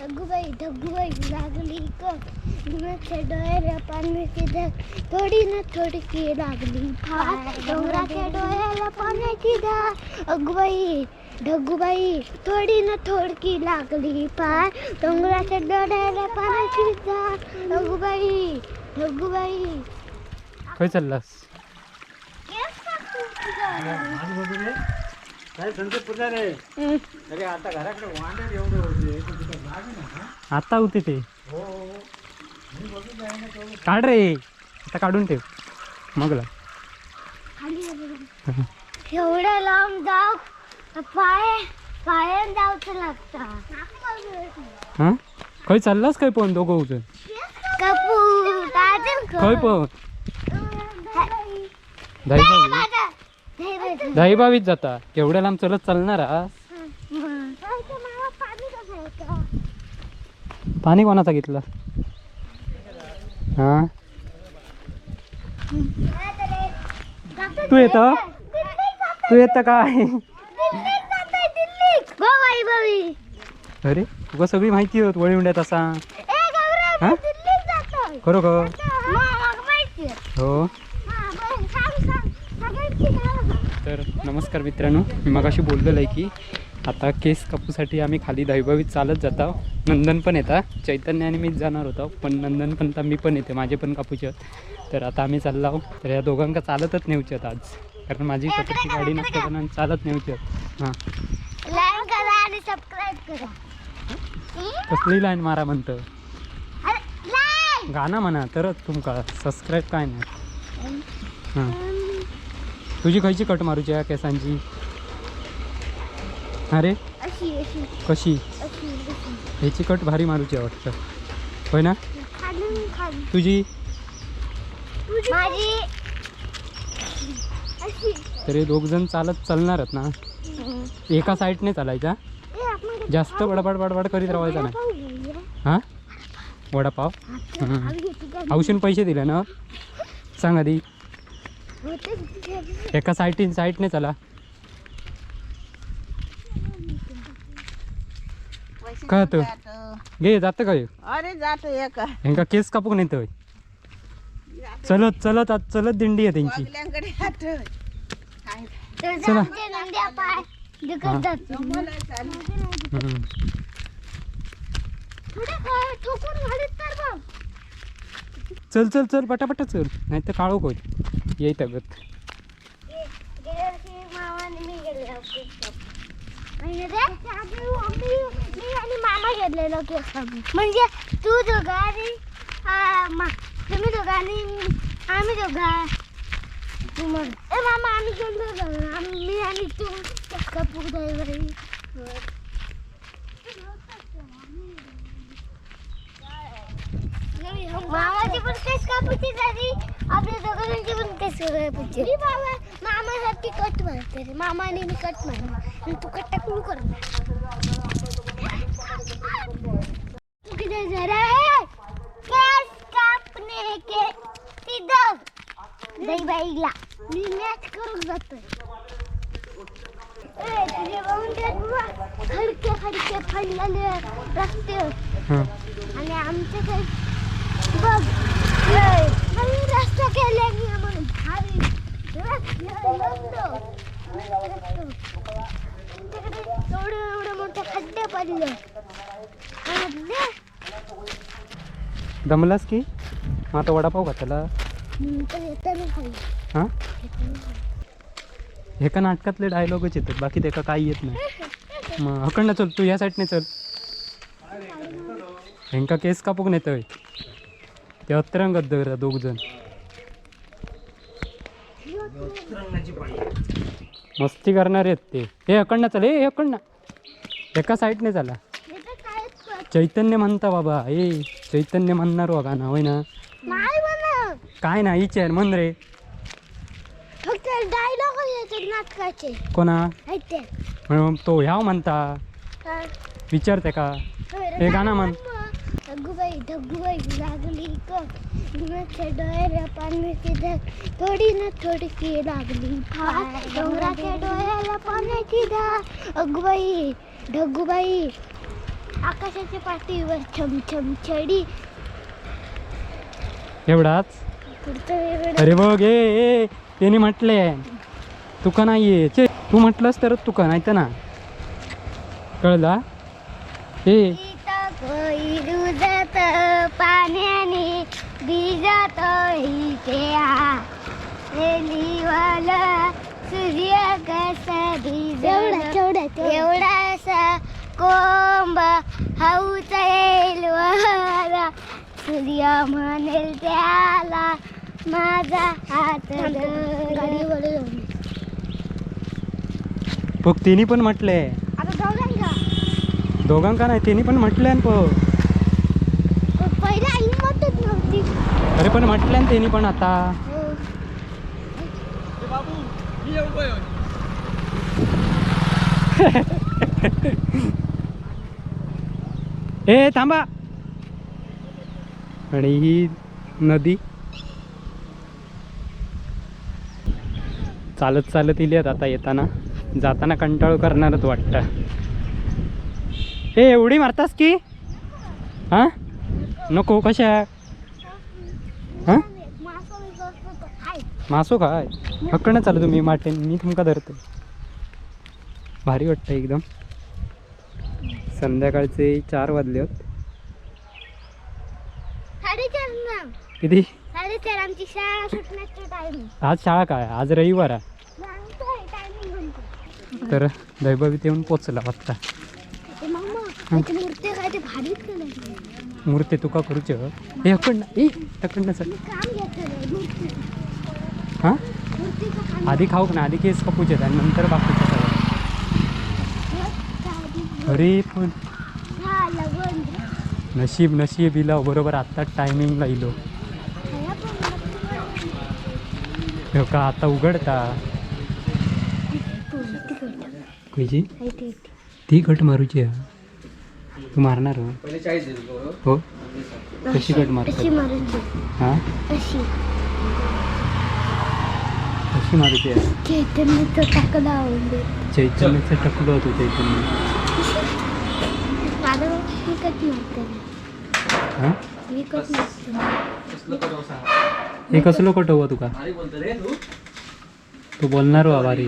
अगुबाई ढगुबाई लागली ग, डोंगराच्या डोळ्याला पाण्याची धार, थोडी ना थोडकी लागली फार. डोंगराच्या डोळ्याला पाण्याची धार, अगुबाई ढगुबाई थोडी ना थोडकी लागली फार. डोंगराच्या डोळ्याला पाण्याची धार, अगुबाई ढगुबाई. खंय चाललास? काय संदीप पुजारे? अरे, आता घराकडे वांदे एवढे होते की तिथं जागे ना. आता होते ते. हो हो हो. मी बघितलं आहे ना तेवढं. काढ रे, आता काढून ठेव मगला. एवढं लांब जाऊ, पाय पायान जाऊच लागतं. हा, खंय चाललास काय पण दोघं उजून? कपूर अजून. खंय पण? दहीबावीत, दहीबावीत जाता? एवढ्या लांब चलत चालणार आस? पाणी कोणाचा घेतला? हा, तू येत, तू येत काय? अरे, तुका सगळी माहिती होत वळी उंड्यात असा. हा? खरोखर? हो. तर नमस्कार मित्रांनो, मी मगाशी बोललेलं आहे की आता केस कापूसाठी आम्ही खाली दहिबावीत चालत जातो. नंदन पण येतात. चैतन्य आणि मीच जाणार होतो, पण नंदन पण तर मी पण येते, माझे पण कापूचे आहेत. तर आता आम्ही चाललो आहो. तर या दोघांका चालतच नेऊचे आहेत आज, कारण माझी स्वतःची गाडी नसते, पण चालत नेऊचे आहेत. हां. लाईक करा आणि सबस्क्राईब करा. कसली लाईन मारा म्हणतं? अरे, लाईक. गाणं म्हणा तरच तुमका सबस्क्राईब. काय नाही. हां, तुझी खयची कट मारूची आहे केसांची? अरे. अशी अशी. कशी? अशी अशी. ह्याची कट भारी मारूची आहे वाटतं, होय ना? खालून खाली. तुझी? माझी अशी. तर हे दोघ जण चालत चालणार आहेत ना, एका साईडने चालायचा, जास्त बडबड बडबड करीत राहायचा नाही. हां, वडापाव. औषण पैसे दिले ना, सांग आधी. एका साईडने साईडने चला. काय होतं? घे जातं काय? अरे, जातो एक. ह्यांका केस कापूक नाही तर चलत चलत, आज चलत दिंडी आहे त्यांची. वागल्यांकडे जातो. चला. पाय दुखत जातो. हम्म. ठोकून घालीत तर बघ. चल चल चल, पटापटा चल, नाही तर काळोख होईल येई तगत. गेल्या वर्षी मामाने मी गेलेलो केस कापायला. म्हणजे रे, आधी मी आणि मामा गेलेलो केस कापून. म्हणजे तू दोघा आणि तुम्ही दोघा आणि आम्ही दोघा. तुम्हाला ए मामा, आम्ही गेलो दोघं. मी आणि तू केस कापू बाई. मामाची पण केस कापूची झाली, आपल्या दोघांची पण केस कापूची. मी मामा मामासारखी कट मारते रे. मामाने मी कट मारणार आणि तू कट टाकून करणार. तू किती जरा आहे? केस कापणे के तिथं दहीबाईला मी मॅच करून जातोय. ए, तुझे भाऊन ते खडके खडके पडलेले रस्ते. हां. आणि आमच्याकडे बघ, लय नवीन रस्ता केले मी म्हणून भारी रस्ते. आमच्याकडे एवढे एवढे मोठे खड्डे पडले आणि दमलास की मग आता वडापाव खाताला? नंतर येताना खाल्लं. हां, हे का नाटकातले डायलॉगच येतात, बाकी त्याका काही येत नाही. मग हकडनं चल, तू या साईडने चल. ह्यांका केस कापूक नेतोय ते अत्रंगत दर दोघ जण मस्ती करणार आहेत ते. हे अकडनं चल, हे अकडनं, एका साईडने चला. इथं काहीच कळत चैतन्य म्हणता बाबा, ए चैतन्य म्हणणार हो गाणं, होय ना? नाही म्हणत. काय नाही, चेअर म्हण रे. फक्त डायलॉग येतात नाटकाचे. कोणा? ऐकते. मग तो ह्याव म्हणता. काय? विचारते का हे गाणं म्हण. ढगुबाई ढगुबाई लागली ग, डोंगराच्या डोळ्याला पाण्याची धार, थोडी ना थोडकी लागली फार. डोंगराच्या डोळ्याला पाण्याची धार, अगुबाई ढगुबाई. आकाशाच्या पाठीवर छम छम छडी. एवढाच. पुढचं वेगळं. अरे बघ, ए ए त्याने म्हटले तुका नाही ये चे, तू म्हटलंस तरच तुका, नाही तर ना. कळला ए. इथं कोई रुजत पाण्याने भिजत इथे रेलीवाला सूर्य कसा भिजत एवढासा कोंब हाऊच येईल सूर्य म्हणेल त्याला माझा हात धर. बघ तिने पण म्हटले. आता दोघांका. दोघांका नाही, तिने पण म्हटले ना. पहिले हिंमतच नव्हती. अरे पण म्हटले ना त्यांनी पण आता. हो. ए थांबा. आणि ही नदी चालत चालत इली आहेत आता. येताना जाताना कंटाळू करणारच वाटतं. ए एवढी मारतास की हां नको कशा हां मासो काय हक्कडनं चालू तुम्ही माटेन, मी तुमका धरतो. भारी वाटतं एकदम. संध्याकाळचे 4 वाजले होत. 4:30 ना. किती? 4:30 आमची शाळा सुटण्याचा टाइम. आज शाळा काय, आज रविवार आहे. टायमिंग. तर दैभवीत येऊन पोचला आत्ता. मामा, त्याची मूर्ती काय ते भारीच केलं. मूर्ती तुका करूची हो. ए अकडनं, ए तकडनं चल. मी काम घेतलं मूर्ती. हां मूर्तीचं काम. आधी खाऊक ना, आधी केस कापूचे आणि नंतर बाकीचं सगळं. अरे पण झालं बंद. नशीब नशीब इला बरोबर आत्ता टायमिंगला इलो. खाया पण हो का आता उघडता. खयची ती कट मारूची हा? तू मारणार हो? हो, कशी कट मारतात? अशी मारायची. हां अशी. कशी मारूची आहे? चैतन्याचं टाकलं आवडले. चैतन्याचं टकलो होतो चैतन्य. माझं मी कट मारते. हां मी कट मारते. हे कसलो कट हवा तुका? तू बोलणार हो भारी.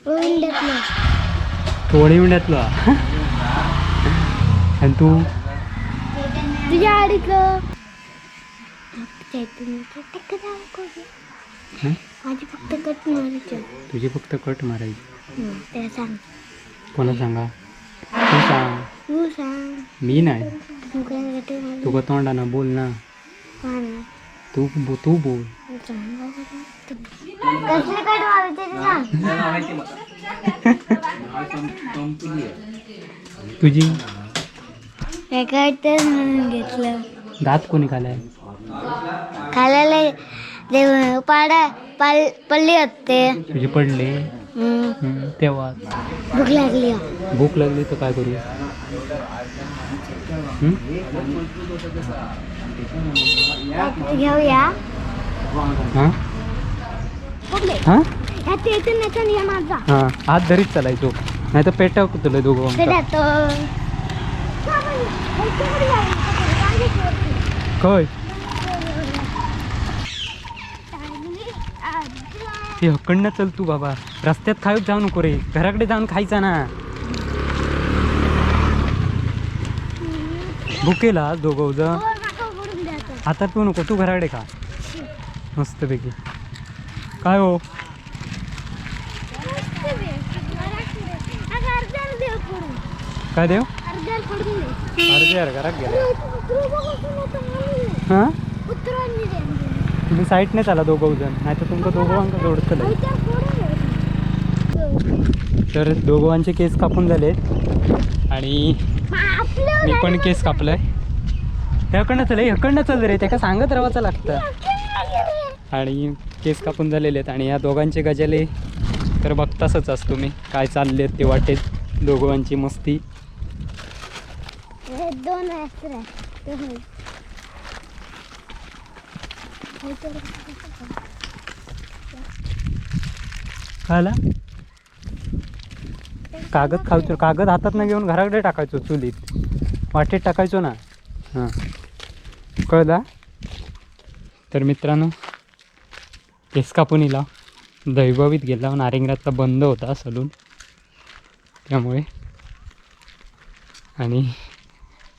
ओंडत. तोळी मिंड्यातलो आणि तू तुझ्या आडीतलं चैतन्याचं टाकलं आवडलं. हं? माझी फक्त कट मारायची. तुझी फक्त कट मारायची. त्याला सांग. कोणा सांगा? तू सांग. तू सांग. मी नाही. तू काय कट मार. तुका तोंडा ना बोल ना. मारणार. तू तू बोल. कसली कट मारायची ते सांग. तुझी हे कट म्हणून घेतलं. दात कोणी खालाय? खायला ते पाडा पाल पडली होते. तुझे पडले? तेव्हा भूक लागली. भूक लागली तर काय करूया? हं? घेऊया. हां हां ह्या चैतन्याचा आणि ह्या माझा. हां हात धरीत चालायचो, नाही तर पेटा तुला दोघं. ते जातो. खय ते हकडनं चल तू बाबा, रस्त्यात खाऊच जाऊ नको रे, घराकडे जाऊन खायचा ना. भुकेला दोघं जण. आता तू नको, तू घराकडे खा मस्तपैकी. काय हो? काय देव अर्धे यार घरात गेला. हां तुम्ही साईडने चाला दोघं जण, नाही तर तुमचं दोघांका जोडतलं. तर दोघांचे केस कापून झालेत आणि मी पण केस कापलाय. ह्याकडनं चल, ह्याकडनं चल रे, त्याका सांगत राहायचं लागतं. आणि केस कापून झालेले आहेत आणि या दोघांचे गजाले तर बघतासच आज तुम्ही काय चालले ते वाटेत दोघांची मस्ती. दोन. कळला? कागद खावचो, कागद हातात न घेऊन घराकडे टाकायचो, चुलीत वाटेत टाकायचो ना. हां कळला. तर मित्रांनो, केस कापून इला, दैभवीत गेला. नारिंगरातला बंद होता सलून त्यामुळे. आणि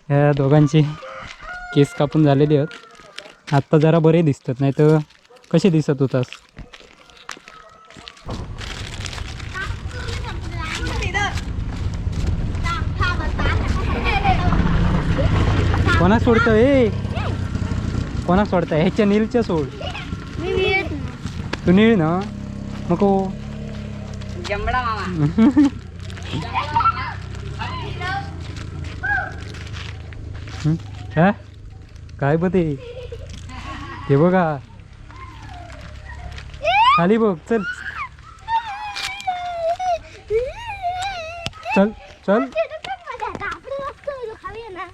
ह्या दोघांची केस कापून झालेली आहेत. आत्ता जरा बरे दिसतात, नाही तर कसे दिसत होतास? कोणा सोडतं ए? कोणा सोडतं? ह्याच्या नीलच्या सोड. तू नीळ ना नको. जमडा मामा. हं? हा? काय बघ ते? ते बघा खाली बघ. चल चल चल. खाऊया ना.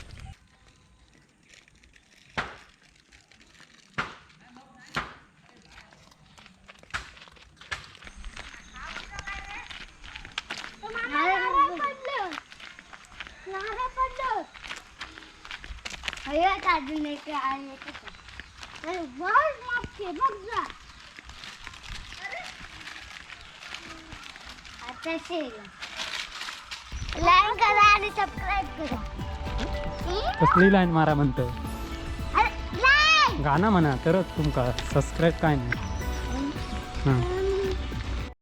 अजून एक आहे. अरे वर मागचे बघ जा. आता लाईक करा आणि सबस्क्राईब करा. कसली लाईन मारा म्हणतं? अरे लाईक. गाणं म्हणा तरच तुमका सबस्क्राईब. काय नाही. हां.